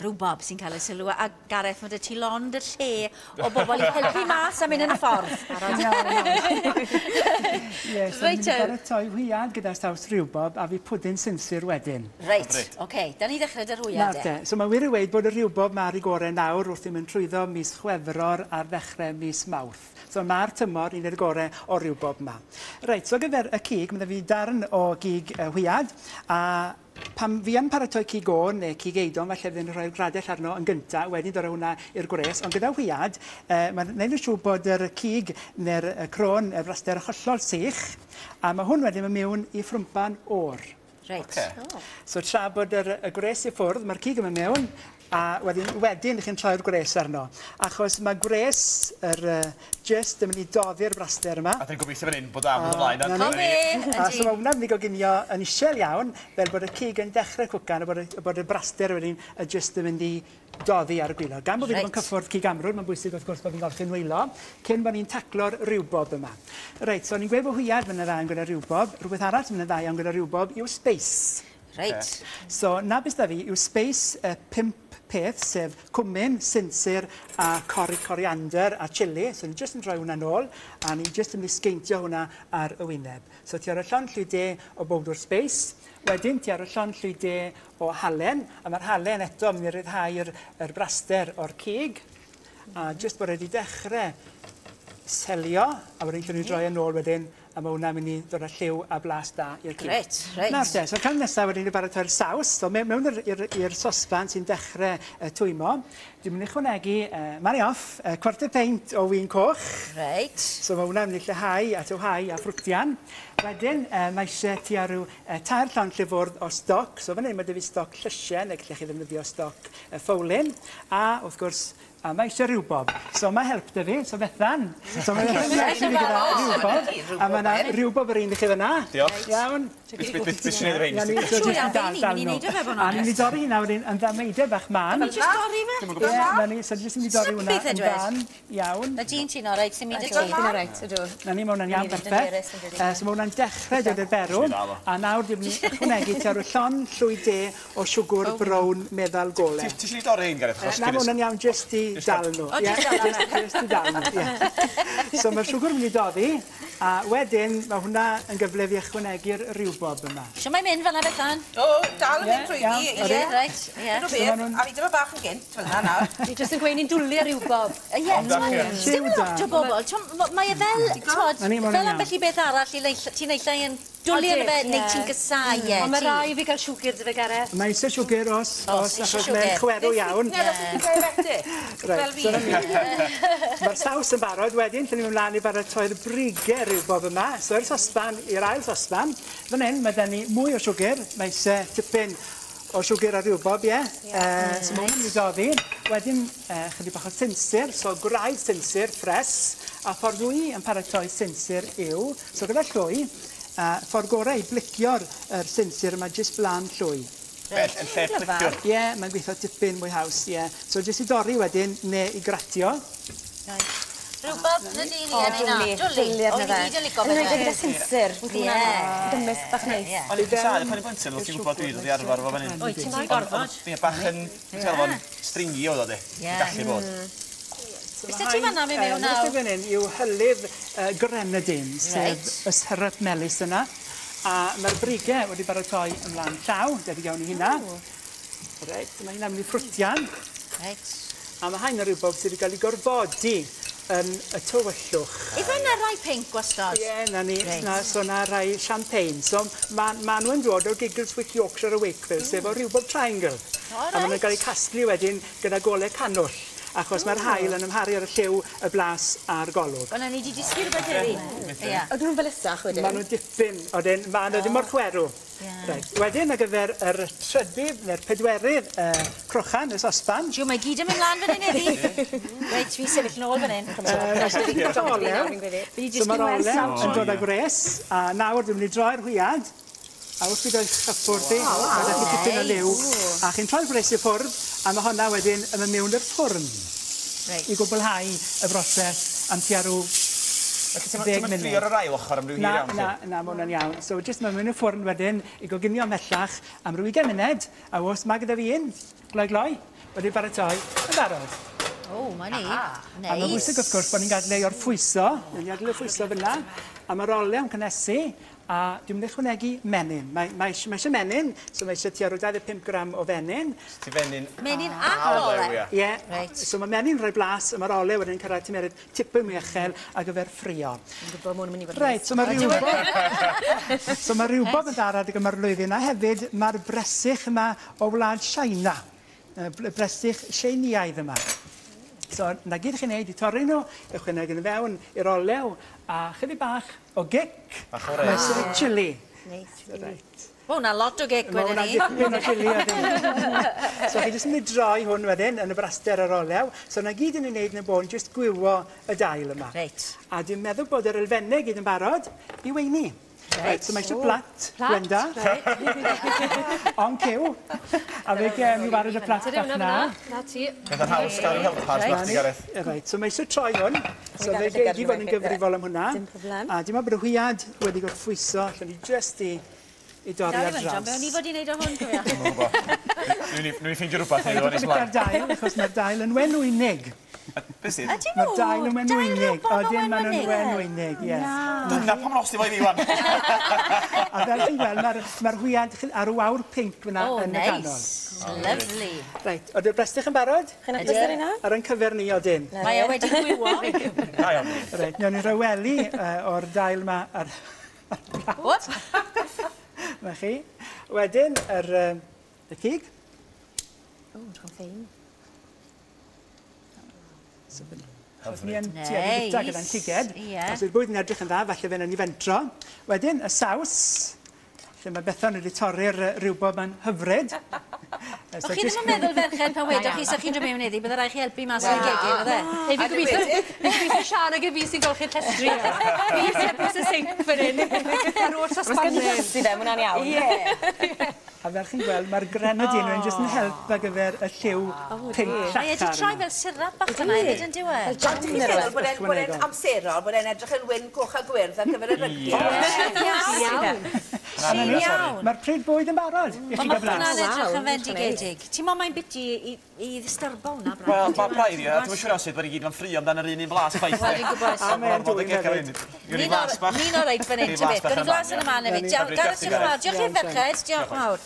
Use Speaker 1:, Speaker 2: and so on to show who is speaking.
Speaker 1: Rwbob sy'n cael ei sylw, a Gareth, mae 'da ti lond y lle o bobl i helpu mas am mynd yn y ffordd.
Speaker 2: Ie, so
Speaker 1: Reit
Speaker 2: ni'n
Speaker 1: te.
Speaker 2: paratoi hwiad gyda saws riwbob a fi pwdin sinsir wedyn.
Speaker 1: Reit, oce, da ni ddechrau 'da'r hwyad
Speaker 2: Nawr te, so mae'n wir i weud bod y riwbob 'ma ar ei gorau nawr wrth i mynd trwyddo mis Chwefror ar ddechrau mis Mawrth. So mae'r tymor i wneud y gorau o'r riwbob 'ma. Reit, so ar gyfer y cig, mae 'da fi darn o gig hwiad, a pan fi yn paratoi cig oen neu cig eidon, falle fydden nhw'n rhoi'r gradell arno yn gyntaf, wedyn dod â hwnna i'r gwres. Ond gyda hwiad, mae'n gwneud yn siŵr bod yr cig neu'r crôn, y braster hollol sych, a mae hwn wedyn yn mynd mewn i ffrwmpan oer.
Speaker 1: Reit.
Speaker 3: Ocê.
Speaker 2: So tra bod y gwres i ffwrdd, mae'r cig yn mynd mewn, a wedyn chi'n troi'r gwres arno. Achos mae gwres yr jyst yn mynd i doddi'r braster yma.
Speaker 3: A dyn gobeithio fan hyn bod am ymlaen.
Speaker 2: Na ni.
Speaker 1: Cofi,
Speaker 2: A so
Speaker 1: yndi.
Speaker 2: mae hwnna'n mynd i goginio yn isel iawn, fel bod y cig yn dechrau cwcan a bod y braster wedyn jyst yn mynd i doddi ar y gwaelod. Gan bod fi ddim yn cyffwrdd cig amrwd, mae'n bwysig wrth gwrs bod fi'n golchi'n nwylo, cyn bod ni'n taclo'r riwbob yma. Reit, so ni'n gweud bod hwyad yn dda yn gyda riwbob. Rhywbeth arall sy'n mynd yn dda iawn gyda riwbob yw sbeis. So, na beth da fi yw sbeis 5 peth, sef cwmin, sinsir a coriander a chili. So ni jyst yn rhoi hwnna nôl, a ni jyst yn mynd i sgeintio hwnna ar y wyneb. So ti ar y llond llwy de o bowdwr sbeis, wedyn ti ar y llond llwy de o halen, a mae'r halen eto yn mynd i ryddhau'r braster o'r cig, a jyst bod wedi dechrau selio, a wedyn lle ni droi yn ôl wedyn, a mae hwnna'n mynd i ddod â lliw a blas da i'r cig.
Speaker 1: Reit, reit.
Speaker 2: Nawr te, so cam nesaf wedyn i baratoi'r saws. So mewn i'r sosban sy'n dechrau twymo, dwi'n mynd i ychwanegu, mari off, cwarter peint o win coch. So mae hwnna'n mynd i lleihau a tywhau a ffrwtian. Wedyn, mae eisiau tua rhyw 3 llond lle fwrdd o stoc. So fan hyn mae 'da fi stoc llysiau, neu gallech chi ddefnyddio stoc ffowlyn. A wrth gwrs, a mae eisiau riwbob. So mae help 'da fi, so Bethan. So mae Bethan yn helpu fi gyda riwbob. A mae yna riwbob yr un i chi fyna.
Speaker 3: Diolch.
Speaker 2: Iawn.
Speaker 3: Beth sy'n neud rhein?
Speaker 2: Ia, ni, so
Speaker 1: Siŵr
Speaker 2: jyst
Speaker 1: iawn,
Speaker 2: i dal
Speaker 1: ni'n
Speaker 2: dal
Speaker 1: mynd i
Speaker 2: nhw.
Speaker 1: neud o fe, bod yn
Speaker 2: A ni'n mynd i
Speaker 1: onest.
Speaker 2: dorri hynna wedyn yn ddameidiau bach mân.
Speaker 1: Ni jyst dorri fe?
Speaker 2: Ie, na ni, so jyst yn mynd i dorri hwnna
Speaker 1: Beth
Speaker 2: yn
Speaker 1: edrych?
Speaker 2: fan. Iawn.
Speaker 1: Na Jean ti'n oreit, sy'n mynd i
Speaker 4: Ydw,
Speaker 1: ti.
Speaker 4: fi'n oreit, ydw.
Speaker 2: Na ni, mae hwnna'n iawn,
Speaker 4: Ni fynd yn
Speaker 2: berffaith.
Speaker 4: hwyrus, yn dydi?
Speaker 2: So mae hwnna'n dechrau dod i'r berw.
Speaker 3: Dwi'n dal o.
Speaker 2: A nawr dwi'n mynd i ychwanegu tua rhyw llond llwy de o siwgr brown meddal gole.
Speaker 3: Ti eisiau ni dorri rhein, Gareth? Achos
Speaker 2: Na, mae hwnna'n iawn jyst i
Speaker 3: Jyst
Speaker 2: dal nhw.
Speaker 1: O,
Speaker 2: Ie,
Speaker 1: jyst dal
Speaker 2: jyst i dal nhw, ie. So mae'r siwgr yn mynd i doddi, a wedyn mae hwnna yn gyfle fi ychwanegu'r riwbob yma.
Speaker 1: Shwt mae'n mynd fan'na, Bethan?
Speaker 5: O, dal yn
Speaker 2: Ie,
Speaker 5: mynd trwyddi.
Speaker 2: iawn,
Speaker 5: Ie,
Speaker 2: odi.
Speaker 1: Ie, reit, ie.
Speaker 5: Unrhyw beth, a fi dyma bach yn gynt fel yna nawr.
Speaker 4: Ni jyst yn gweud ni'n dwlu ar riwbob.
Speaker 1: Ie,
Speaker 3: Ond dach chi.
Speaker 1: Dim lot o bobl, mae e fel, t'mod,
Speaker 2: Na ni, ma' hwnna'n
Speaker 1: fel
Speaker 2: iawn.
Speaker 1: ambell i beth arall, ti'n naill ai yn dwlu arno fe, neu ti'n gysau e.
Speaker 4: Ond mae rai fi gael siwgr dy fe, Gareth.
Speaker 2: Mae eisiau siwgr os,
Speaker 1: Os,
Speaker 2: os,
Speaker 1: isie
Speaker 2: achos mae'n
Speaker 1: siwgr.
Speaker 2: chwerw iawn.
Speaker 5: Ie, os ti'n diabetic.
Speaker 2: Reit,
Speaker 5: Fel fi.
Speaker 2: so 'na ni. Mae'r saws yn barod wedyn, lle ni'n mynd mlaen i baratoi'r brigau rhywbob yma. So i'r sosban, i'r ail sosban, fan hyn mae 'da ni mwy o siwgr, mae eisiau tipyn o siwgr ar rhywbob, ie. So mae hwnna'n mynd i doddi. Wedyn, chydig bach o sinsir, so gwraidd sinsir, ffres. A ffordd dwi yn paratoi sinsir yw, so gyda llwy, ffordd gorau i blicio'r yr sinsir yma jyst blaen llwy.
Speaker 3: Bell, yn lle plicio'r.
Speaker 2: Ie, mae'n gweithio tipyn mwy haws, ie. So jyst i dorri wedyn, neu i gratio.
Speaker 1: Rhywbeth na di ni
Speaker 4: O,
Speaker 1: yn ei na.
Speaker 4: dwli,
Speaker 1: Dwli.
Speaker 4: dwli arno
Speaker 1: O,
Speaker 4: fe.
Speaker 1: ni gyd yn lico
Speaker 4: Yn
Speaker 1: fe.
Speaker 4: enwedig gyda sinsir.
Speaker 1: Ie.
Speaker 4: Gymysg bach neis.
Speaker 1: Ie.
Speaker 3: O'n i'n casáu pan i'n blentyn, ond ti'n gwybod dwi wedi arfer efo fan hyn.
Speaker 1: Wyt, ti'n gorfod.
Speaker 3: Ie, bach yn, ti'n meddwl, fo'n stringy oedd o, di.
Speaker 1: Ie.
Speaker 3: Gallu bod.
Speaker 1: Beth ti fan'na mynd mewn nawr?
Speaker 2: Beth fan hyn yw hylif grenadine, sef y syrup melys yna. A mae'r brigau wedi baratoi ymlaen llaw, debyg iawn i hynna. Reit, mae hynna'n mynd i ffrwtian. A mae haen o rywbob sydd wedi cael ei gorfodi yn y tywyllwch.
Speaker 1: Ife na rai pinc gwastad?
Speaker 2: Ie, na ni, na, so na rai champagne. So ma nhw'n dod o Giggleswick, Yorkshire a Wakefield, sef o Rhiwbob Triangle.
Speaker 1: O,
Speaker 2: A maen nhw'n
Speaker 1: reit.
Speaker 2: cael eu casglu wedyn gyda golau cannwll, achos mae'r haul yn amharu ar y lliw, y blas a'r golwg.
Speaker 1: Wel, na ni 'di dysgu rhywbeth heddi. Ie.
Speaker 4: Oedden nhw'n felysach wedyn?
Speaker 2: Maen nhw'n dipyn, wedyn, maen nhw ddim mor chwerw. Reit, wedyn ar gyfer yr trydydd neu'r pedwerydd crochan, y sosban,
Speaker 1: Jiw, mae gyd yn mynd mlaen fan hyn heddi. Reit, fi sefyll nôl fan hyn.
Speaker 2: Mae eisiau olew.
Speaker 1: Fi 'di
Speaker 2: So
Speaker 1: dysgu
Speaker 2: mae'r
Speaker 1: wers
Speaker 2: olew
Speaker 1: nawr.
Speaker 2: yn dod â gwres, a nawr dwi'n mynd i droi'r hwyad, a wrth i ddod chyffwrdd i, mae 'da chi tipyn o liw, a chi'n troi'r gwres i ffwrdd, a mae honna wedyn yn mynd mewn i'r ffwrn i gwblhau y broses am tua rhyw
Speaker 3: Felly ti'n
Speaker 2: 10
Speaker 3: mynd
Speaker 2: munud.
Speaker 3: ffrio ar yr ail ochr am ryw hir
Speaker 2: Na,
Speaker 3: iawn,
Speaker 2: na,
Speaker 3: ti?
Speaker 2: na, mae hwnna'n iawn. So jyst mae'n mynd i'r ffwrn wedyn i goginio ymhellach am ryw 20 munud, a os mae gyda fi un, gloi gloi, wedi baratoi yn barod.
Speaker 1: O, mae'n ni.
Speaker 2: A mae'n bwysig wrth gwrs bod ni'n gadael ei orffwyso. Ni'n gadael ei orffwyso fyna. A mae'r olew yn cynnesu, a dwi'n mynd i ychwanegu menyn. Mae eisiau menyn, so mae eisiau tua rhyw 25 gram o fenyn.
Speaker 3: Ti fenyn
Speaker 1: Menyn ac olew?
Speaker 2: Ie. So mae menyn rhoi blas, a mae'r olew wedyn cyrraedd tymerydd tipyn mwy uchel ar gyfer ffrio.
Speaker 4: Dwi'n gwybod mwyn yn mynd i fod yn
Speaker 2: Reit, so mae rhywbob... So mae rhywbob yn dda adeg yma'r flwyddyn, a hefyd mae'r bresych yma o wlad China. Bresych Sieniaidd yma. So, na gyd chi'n neud i torri nhw, ychwanegu nhw fewn i'r olew, a chydig bach o gic.
Speaker 3: Bach o res.
Speaker 2: Mae chili.
Speaker 4: Neis.
Speaker 2: Reit.
Speaker 1: Mae hwnna lot o gic
Speaker 2: Mae
Speaker 1: wedyn
Speaker 2: hwnna
Speaker 1: ni.
Speaker 2: dipyn o chili wedyn. So chi jyst yn mynd i droi hwn wedyn yn y braster yr olew. So na gyd yn ei wneud yn y bôn, jyst gwywo y dail yma.
Speaker 1: Reit.
Speaker 2: A dwi'n meddwl bod yr elfennau gyd yn barod i weini. Reit, so mae eisiau plat, Gwenda. On cyw. A fe gem i wared y plat
Speaker 6: Tydi
Speaker 2: bach
Speaker 6: hwnna
Speaker 2: na.
Speaker 6: fyna. Na ti.
Speaker 3: Peth yn haws gael ei helpars bach ti, Gareth.
Speaker 2: Reit, so mae eisiau troi hwn. So
Speaker 4: gael
Speaker 2: fe
Speaker 4: y llygad
Speaker 2: gei di fod yn
Speaker 4: yma,
Speaker 2: gyfrifol am hwnna.
Speaker 4: Dim problem.
Speaker 2: A dim ond bod y hwiad wedi gorffwyso, allan ni jyst i dorri
Speaker 1: Dal i
Speaker 2: ar
Speaker 1: fynd, John,
Speaker 2: draws.
Speaker 1: be o'n i fod i wneud o hwn, cofio?
Speaker 3: Dwi'm yn gwybod. Nw'n i ffeindio rhywbeth i ddod nes
Speaker 2: Gyda'r
Speaker 3: mlaen.
Speaker 2: dail, achos mae'r dail yn wenwynig.
Speaker 3: Beth sydd?
Speaker 1: Ydyn nhw?
Speaker 2: Mae'r dail yn wenwynig.
Speaker 1: Dail
Speaker 2: Odyn, maen nhw'n
Speaker 1: wenwynig.
Speaker 2: wenwynig, ie.
Speaker 3: Dyna pam los di fo i fi, wan.
Speaker 2: A fel chi'n gweld, mae'r hwiad ar y wawr pinc fyna
Speaker 1: O,
Speaker 2: yn y canol.
Speaker 1: neis. Lovely.
Speaker 2: Reit, oeddi'r brestych yn barod?
Speaker 4: Chi'n hapus ar hynna?
Speaker 2: Ar ein cyfer ni, odyn.
Speaker 1: Mae e wedi gwywo.
Speaker 3: Da iawn.
Speaker 2: Reit, newn ni roi wely o'r dail yma ar...
Speaker 1: Wp.
Speaker 2: Na chi. Wedyn, y cig.
Speaker 4: O, dwi'n ffein.
Speaker 2: So, achos ni yn tueddu bwyta gyda'n lliged.
Speaker 1: Ie.
Speaker 2: Os yw'r bwyd yn edrych yn dda, falle fe wnawn ni fentro. Wedyn, y saws, lle mae Bethan wedi torri'r rhywbob ma'n hyfryd.
Speaker 1: O chi ddim yn meddwl ferched pan wedoch chi, sa chi'n dod mewn iddi, bydde rhaid chi helpu mas o'r gegin, bydde?
Speaker 6: Ei, fi'n gobeithio Sian ag y fi sy'n golchi'r llestri. Fi sy'n bwys y sinc fan hyn. Ar ôl
Speaker 4: Os gen
Speaker 6: sosbanau.
Speaker 4: ti fe, ma' hwnna'n iawn.
Speaker 1: Ie.
Speaker 2: A fel chi'n gweld, mae'r grenadine yn jyst yn help ar gyfer y lliw pinc
Speaker 1: Mae e wedi
Speaker 2: llachar
Speaker 1: troi
Speaker 2: yma.
Speaker 1: fel sirap bach yna hefyd yn diwedd.
Speaker 4: Fel jam
Speaker 5: Ond ti'n
Speaker 4: neu
Speaker 5: meddwl
Speaker 4: rywbeth.
Speaker 5: bod e'n bod e'n amserol, bod e'n edrych yn wyn coch a gwyrdd ar gyfer y rygbi?
Speaker 1: Iawn. Iawn.
Speaker 2: Mae'r pryd bwyd yn barod i chi
Speaker 1: Ond
Speaker 2: gael
Speaker 1: mae
Speaker 2: blas.
Speaker 1: hwnna'n edrych yn
Speaker 4: Waw,
Speaker 1: fendigedig. Ti'n meddwl mae'n biti i ddistyrbo hwnna, braidd?
Speaker 3: Wel, mae braidd, ie. Dwi'n siŵr sut bod i gyd yn ffrio amdan yr un blas chwaith.
Speaker 1: Wel, fi'n gwybod.
Speaker 2: A mae'n dwyn hefyd.
Speaker 3: Gwni blas bach.
Speaker 1: Ni'n oreit fan hyn,
Speaker 3: Gwni
Speaker 1: ta
Speaker 3: blas
Speaker 1: beth.
Speaker 3: bach
Speaker 1: Gwni
Speaker 3: yn
Speaker 1: flas
Speaker 3: y
Speaker 1: yn y
Speaker 3: man,
Speaker 1: man
Speaker 3: ie.
Speaker 1: hefyd. Gareth, diolch yn fawr. Diolch i'r ferched. Diolch mawr.